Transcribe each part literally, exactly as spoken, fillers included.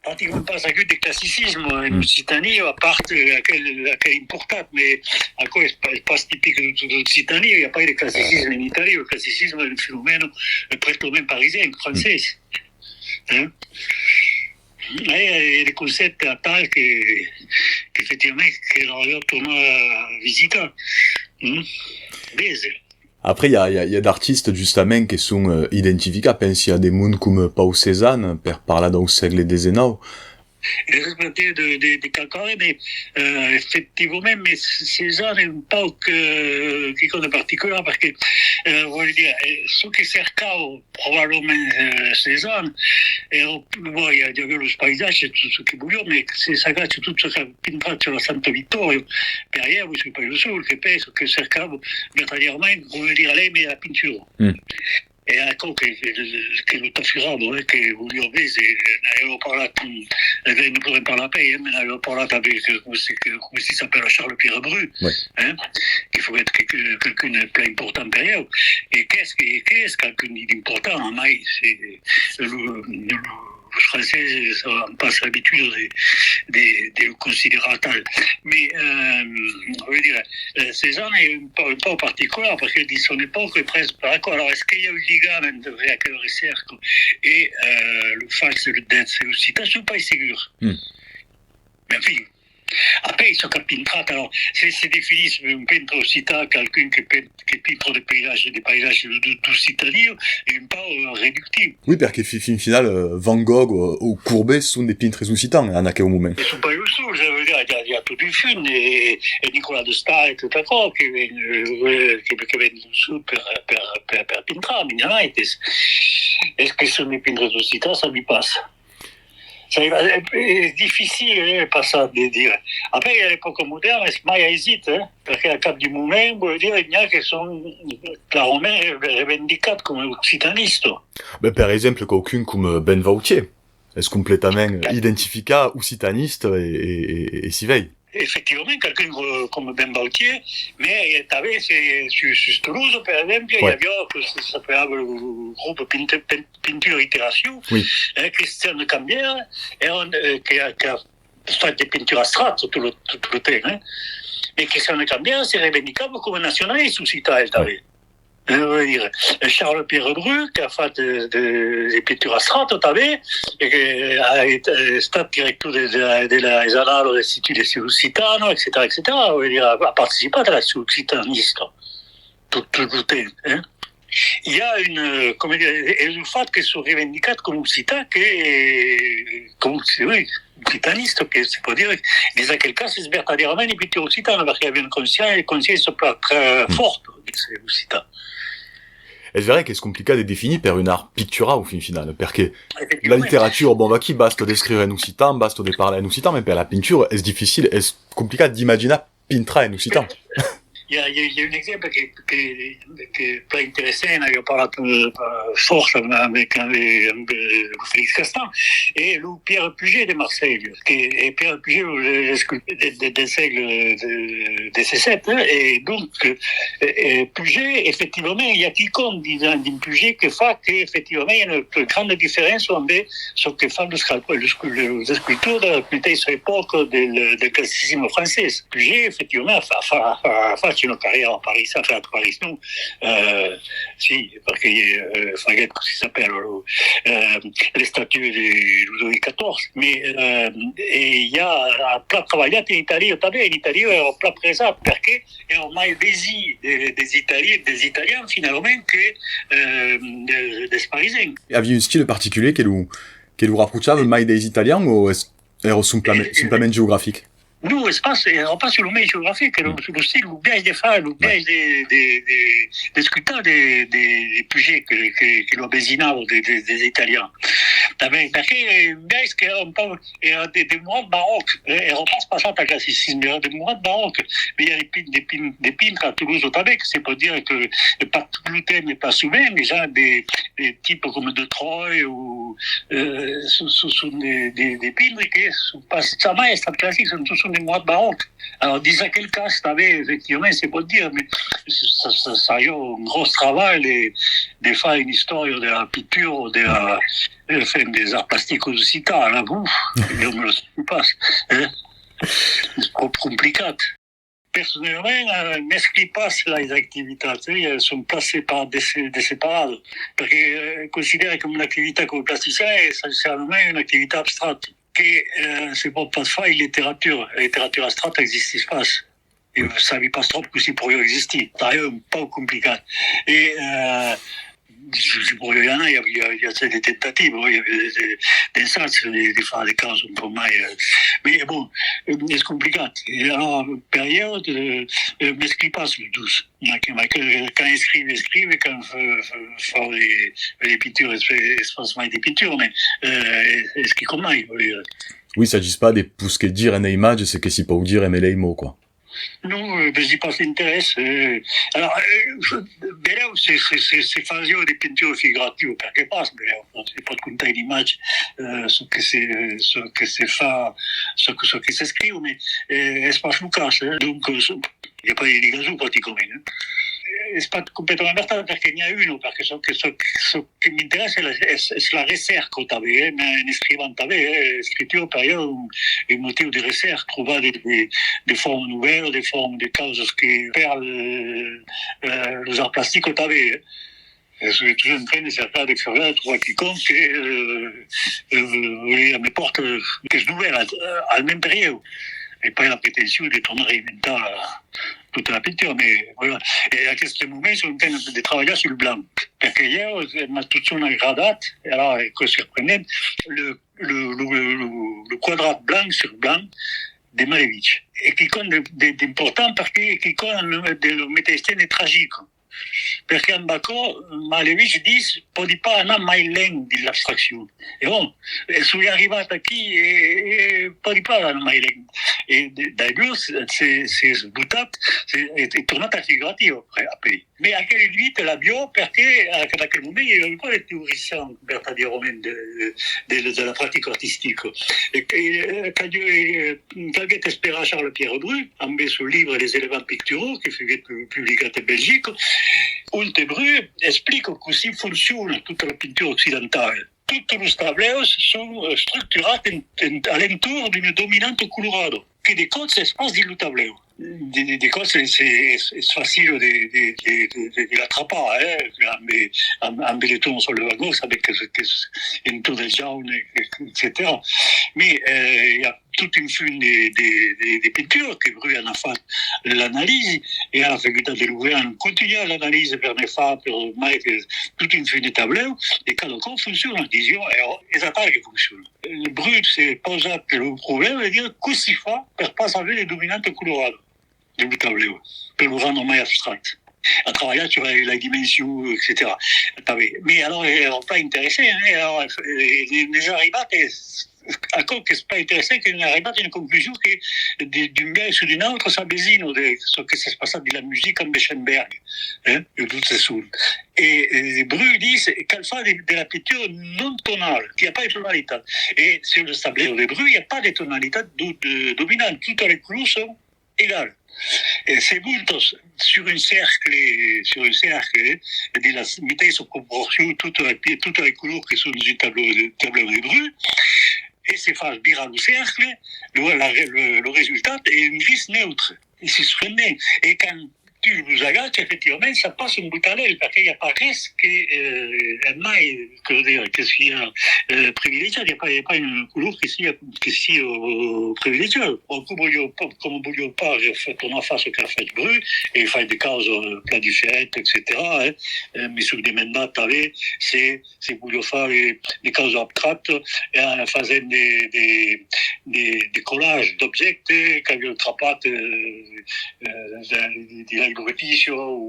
Practicament pas agut de classicisme en Occitània, a part, eh, aquel, aquel importat, mas aquò es pas, es pas tipic de, de l'Occitània, i a pas de classicisme en Itàlia, lo classicisme es un fenomèn, eh, prèstament parisenc, francés. Eh? E, e de concèpte atal que, qu'efectivament, que caldriá tornar visitar. Mm? Véser. Après, i a, i a, i a d'artistes, justament, que son, eh, identificats. Pensi a de monde coma Pau Cézanne, per parlar dau sègle dètz-e-nòu. E respècte de, de, de qualqu'un, mas, eh, efectivament, mas Cézanne es un pauc, eh, quicòm de particular, perque, eh, vòli dire, eh, çò que cercava probablament, eh, Cézanne, èra, bon, i a, i aviá los païsatges, tot çò que voliá, mas se s'agacha tot çò qu'a pintrat sus la Santa Victòria, per ieu, sul País del Sol, que pensi que cercava vertadièrament, vòli dire, l'èime de la pintura. Mm. E aquò que, que, que lo tafurava, eh, que voliá véser un, n'aviá parlat, eh, ben, ne podèm parlar apèi, eh, mas n'aviá parlat avec, eh, coma si, que, coma si s'apèla, Charles-Pierre Bru, eh, que foguèt que, que, qualqu'un de plan important per ieu. E qu'es, que, qu'es qualqu'un d'important, amai, se, lo, lo, los franceses an pas l'abitude de, de, de lo considerar tal. Mas, eh, vòli dire, eh, Cézanne es un pauc, un pauc particular, perque dins son epòca es pres per aquò. Alòrs, es que i a un ligam entre aquela recèrca e, eh, lo fach d'èsser occitan? Soi pas segur. Mm. Mas enfin, apèi, çò qu'a pintrat, alòrs, se, se definís un pintre occitan, qualqu'un que pin-, que pintra de païsatges, de païsatges d'O-, d'Occitània, es un pauc, eh, reductiu. Oui, perque fi-, fin final, eh, Van Gogh o, o Courbet son de pintres occitans en aqueu moment. E son pas los sols, eh, vòli dire, i a, i a tot un fum, e, e Nicolas de Staël e tot aquò, que ven, eh, que, que ven del sud per, per, per, per pintrar, minjamaites. Es que son de pintres occitans? Sabi pas. Sabi pas, es, es dificil, eh, passar de dire. Après, a l'epòca modèrna, es mai aisit, eh, perque al cap d'un moment, vòli dire, n'i a que son clarament, eh, revendicats coma occitanistas. Ben, per exemple, quauqu'un coma Ben Vautier es completament identificat occitanista e, e, e, e s'i vei. Efectivament, qualqu'un, eh, coma Ben Vautier, mas, eh, tanben, se, sus, sus Tolosa, per exemple, i aviá, que se, s'apelava lo grop Pinte-, Pin-, Pintura Iteracion, eh, Christian de Cambière, èra, eh, que, que a fach de pintura abstracta tot lo, tot lo temps, eh? Mas Christian de Cambière se revendicava coma nacionalista occitan, el tanben. Eh, vòli dire, Charles-Pierre Bru, qu'a fach de, de, de pintura abstracta tanben, e que a est-, estat director de, de, de las Annales de l'Institut d'Estudis Occitans, etcetèra, etcetèra. Vòli dire, a, a participat a l'accion occitanista tot, tot lo temps, eh? I a un, eh, coma dire, es lo fach que son revendicats coma occitans que, eh, coma, oui, occitanistas, que se pòt dire, dins aquel cas, es vertadièrament de pintura occitana, perque i aviá una consciéncia, consciéncia plan, plan fòrta d'èsser occitan. Es verai qu'es complicat de definir per un art picturau, fin final, perque la literatura, bon, vaquí, basta d'escriure en occitan, basta de parlar en occitan, mas per la pintura es dificil, es complicat d'imaginar pintrar en occitan. I a, i a, i a un exemple que, que, que es plan interessant, n'aviá parlat, eh, fòrça amb, amb, amb, amb, eh, Félix Castan, e lo Pierre Puget de Marselha, que, e Pierre Puget, lo, l'escultor de, de, del sègle de, dètz-e-sèt, eh, e donc, eh, eh, Puget, efectivament, i a quicòm dins, dins Puget que fa que, efectivament, i a una granda diferéncia amb çò que fan los, los, los escultors de la meteissa epòca del, del classicisme francés. Puget, efectivament, a fa-, a fa-, a fach una carrièra a París, enfin, a París non, eh, si, perque, eh, faguèt, cossí s'apèla, lo, eh, l'estatu de Ludovic quatòrze, mas, eh, e i a, a plan trabalhat en Itàlia tanben. En Itàlia èra plan presat, perque èra mai vesin de, dels Italians, dels Italians, finalament, que, eh, de, dels Parisencs. Aviá un estil particulier que lo, que lo raprochava mai dels Italians, o es, èra simplament, simplament geografic? Non, es pas, èra pas solament geografic, èra lo, lo stil, lo biais de far, lo biais de, de, de, d'escutar de, de, de Puget que, que, que lo avesinava de, de, dels Italians. Tanben, perque, eh, un biais qu'èra un pauc, èra de, demorat baròc, eh, èra pas passat al classicisme, èra demorat baròc, mas i a de pin-, de pin-, de pintres a Tolosa tanben, que se pòt dire que, eh, pas tot lo temps, mas pas sovent, mas i a de, de tipes coma De Troy o, eh, son, son, son de, de, de pintres que son pas jamai estats classics, son, son de moda baròc. Alors, dins aquel cas, tanben, efectivament, se pòt dire, mas sa, sa, sariá un gròs trabalh de, de far una istòria de la pintura o de la, enfin, des arts plastiques occitans. Là, uf, jo me lo senti pas, eh? Es tròp complicat. Personalament, eh, mescli pas las activitats, eh, son pas separ-, de-, desseparadas, perque, eh, considèri que mon activitat coma plastician es essencialament una activitat abstracta, que, eh, se pòt pas far en literatura. La literatura abstracta existís pas. E sabi pas tròp cossí poiriá existir. Sariá un pauc complicat. E, eh, se, se poiriá i anar, i a, i a, i a de tentativas, i a de, de, d'ensags de, de far de causas un pauc mai, eh. Mas, bon, eh, es complicat. E alara, per ieu, eh, eh, mescli pas los dos. Mas que, mas que, quand escrivi, escrivi, quand fa, fa, fa de, de pintura, es, es pas mai de pintura, mas, eh, es quicòm mai, vòli dire. Oui, s'agís pas de posquedir en imatge ce que s'i pòu dire emé lei mots, quoi. Non, eh, vesi pas l'interès. Eh. Alors, eh, belèu se, se, se, se fasiá de pintura figurativa, perqué pas, belèu, se pòt contar en imatge, eh, ce que se, ce que se fa, ce que, ce que s'escriu, mas, eh, es pas lo cas, eh. Donc, eh, i a pas de ligason practicament, eh. Es pas completament vertat, perque n'i a una, perque çò que, çò que, çò que m'interèssa es la, es, es la recèrca tanben, eh, mas en escrivant tanben, eh, escritura per ieu un, un motiu de recèrca, trobar de, de, de formas novèlas, de formas, de causas que per, eh, eh, los arts plastics tanben, eh. E soi totjorn en tren de cercar, de cercar, de trobar quicòm que, eh, eh, me pòrta, eh, qu'es novèl, al, al mens per ieu. E pas la pretension de tornar reinventar tota la pintura, mas, voilà. E en aqueste moment, soi en tren de trabalhar sul blanc, perque ieu, eh, m'a totjorn agradat, e alara, aquò es sorprenent, le, le, le, le, le quadrat blanc sur blanc de Malevich. E quicòm de, de, d'important, perque quicòm de, de, de, de tragic. Perque amb aquò, Malevich ditz, pòdi pas anar mai luènh dins l'abstraccion. E bon, e soi arribat aquí e, e pòdi pas anar mai luènh. E de, d'ailleurs, se, se, s'es botat, se, e, e tornat a figuratiu après, après. Mas aquela limita l'aviá perque, a, en aquel moment, i aviá pas de teorician vertadièrament de, de, de, de la practica artistica. E que, e, que, e, Calguèt esperar Charles-Pierre Bru, ambe son libre Les éléments picturaux, que fuguèt pu-, publicat en Belgica, onte Bru explica cossí fonciona tota la pintura occidentala. Totes los tablèus son, eh, estructurats en, en, a l'entorn d'una dominanta colorada, que de còps es pas dins lo tablèu. De, de, de còps es, es, es facil de, de, de, de, de, de l'atrapar, eh, ambe, amb, ambe le ton sul Van Gogh, sabètz que, qu'es en tot de jaune, etcetèra. Mas, eh, i a tot un fum de, de, de, de pintura que Bru a fach l'analisi, e a la facultat de Louvain an contunhat l'analisi per ne far, per mai que tot un fum de tablèu, e cada còp fonciona, disiá, e es atal que fonciona. Bru se pausa lo problèma de dire cossí far per pas aver de dominanta colorada de lo tablèu, per lo rendre mai abstract. A trabalhat sus las, las dimensions, etcetèra. Tanben. Mas alara, èra pas interessant, eh? Alara, eh, n'es arribat, e aquò qu'es pas interessant, que n'es arribat a una conclusion que de, d'un biais o d'un autre s'avesina de çò que s'es passat dins la musica amb Schoenberg, eh? E tot se son. E, e Bru ditz, cal far de, de la pintura non tonala, qu'i a pas de tonalitat. E sul tablèu de Bru, i a pas de tonalitat do-, de, dominant, totas las colors son egal. E se montas sus un cercle, sus un cercle, eh, de la meteissa proporcion, totas las pi-, totas las colors que son dins un tablèu de, tablèu de Bru, e se fas virar lo cercle, lo, la, lo, lo resultat es un gris neutre. E se sorprendent. E quand tu los agachas, efectivament, ça passe un botalèl, perque i a pas res que, eh, es mai, que dire, que sia, eh, privilegiat, i a pas, i a pas una color que sia, que sia, eh, privilegiada. Bon, coma voliá pas, coma voliá pas, eh, fa-, tornar far çò qu'a fach Bru, e fai de causas, eh, plan diferentas, etcetèra, eh. Eh, me soi demandat tanben se, se voliá far de, de causas abstractas, eh, en fasent de, de, de, de collages d'objèctes qu'aviá trapat, eh, eh, de, de, de las brutícias o,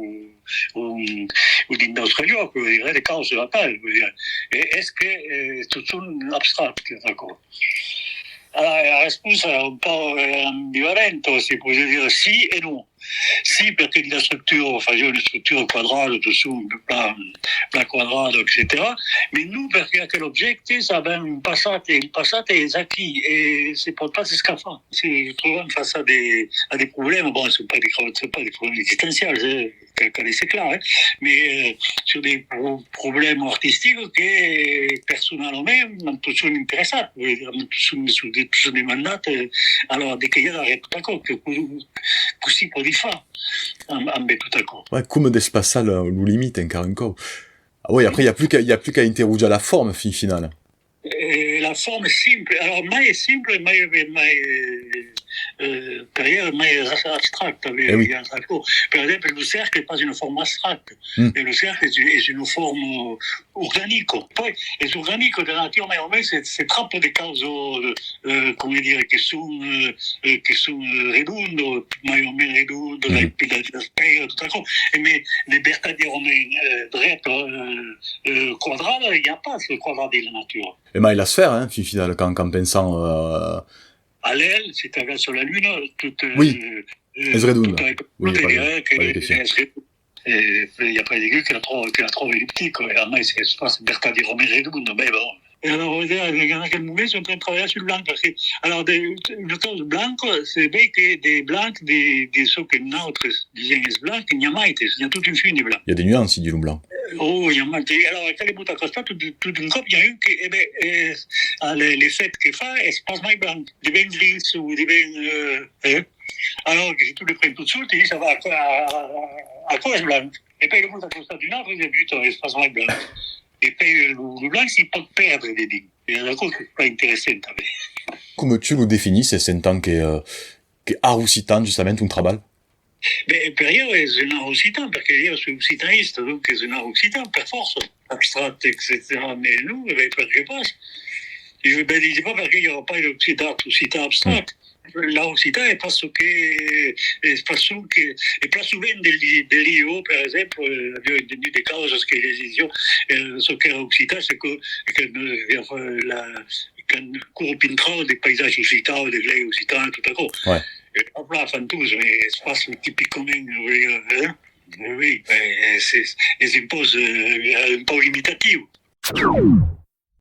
o, o dins d'autres luòcs, vòli dire, de causas atal, vòli dire. E es que, eh, tot son abstractes, aquò. Ah, la responsa es un pauc, eh, ambivalenta, se podriá dire sí e non. Sí, perque dins la structura, fasiá una structura quadrada, tot çò, plan, plan quadrada, etcetèra. Mas non, perque aquel objècte, sabèm, un passat, e un passat es aquí, e se pòt pas escafar. Se trobam fàcia a de, a de problèmas, bon, son pas de, son pas de problèmas existencials, eh, cal, cal èsser clar, eh? Mas, eh, sus de pro-, problèmas artistics que, personalament, m'an totjorn interessat, vòli dire, m'an totjorn, me son de-, totjorn demandat, eh, alòrs, de qué i a darrèr tot aquò, que, que, cossí pòdi far amb, amb tot aquò. Ouais, coma despassar lo, lo limite, encara un còp. Ah oui, après, i a plus qu'à, i a plus qu'à interrojar la forma, fin finala. Eh, la forma es simple, alòrs, mai es simple, mai, mai, eh, eh, per ieu, mai es abstracte, eh oui. Per exemple, lo cercle es pas una forma abstracta, mm, e lo cercle es, es una forma organica. Puèi, es organica de natura, mai o mens, se, se trapa de causas, eh, coma dire, que son, eh, eh, que son, eh, redondas, mai o mens redondas, mm, de, de, de pèira, tot aquò, e mai de vertadièrament, eh, dreta, eh, eh, quadrada, i a pas de quadrat dins la natura. E mai l'esfèra, hein, fin finala, quand, quand pensam, euh... A l'èl, se t'agachas la luna, tot, eh, oui, eh, es redonda. Tot, oui, tot te dirai que es redonda. E i a pas degun que la tròba, que la tròba elliptica, e a mai es pas vertadièrament redonda, mas bon. E alòrs, en aquel moment, son en train de trabalhar sul blanc, perque, alòrs, de, una causa blanca, se vei que de blanc, de, de çò que nautres disèm es blanc, n'i a maites, n'i a tot un fum de blanc. I a de nuanças dins lo blanc. Oh, i a maites. Alòrs, quand le bot a costat, tot, tot d'un còp, i a un que, e ben, eh, ah, le, l'efècte que fa es pas mai blanc, devèn gris o devèn, eh, eh. Alòrs que se tu le pren tot sol, te dis, ah, bah, aquò, a, a, aquò es blanc. E puèi lo mond a costat d'un autre, e puta, es pas mai blanc. E puèi lo, lo blanc se pòt pèrdre dedins. E aquò qu'es pas interessant tanben. Coma tu lo definisses en tant que, euh, que art occitan, justament, ton trabalh? Ben, per ieu es un art occitan, perque ieu soi occitanista, donc es un art occitan, per fòrça. Abstracte, etcetèra. Mas non, e ben, perqué pas? E ben, disi pas perqué i aurà pas d'art occitan abstracte. L'art occitan es pas çò que, es pas çò que, e plan sovent de li-, de l'ieu, per exemple, eh, aviá entendut de causas que disián, eh, çò qu'èra occitan, es que, que, eh, la, quand quora pintrava de païsatges occitans, de glèis occitans, tot aquò. Ouais. E plan, plan, fan tots, mas es pas tipicament, eh, eh, oui, eh, es, es, es un pauc, eh, un pauc limitatiu.